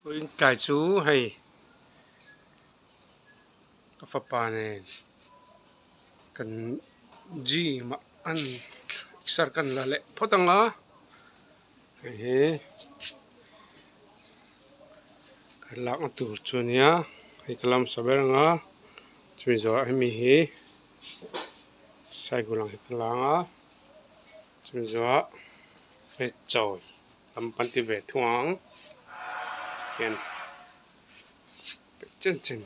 Vawiin tlai chu hei ka fapa nen kan gym ah an exer kan la leh phawt ang a hei hi kan lakna tur chu a nia hei ka lam sa ber ang a chumi zawhah hemi hi cycle ang hi ka la ang a chumi zawhah hei chawi. Lam kan ti ve thung ang hian chen chen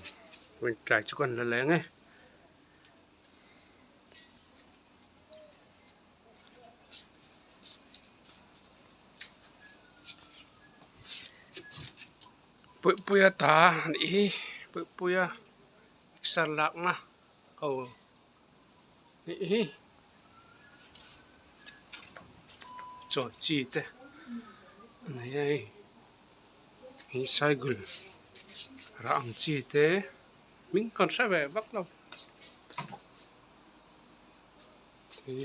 vawiin tlai chu kan la leng e. Puipuia ta a nih hi Puipuia exer lakna ho nih hi chaw chi te a nei a hei hi cycle rah ang chi te hming kan hre ve vak lo hi.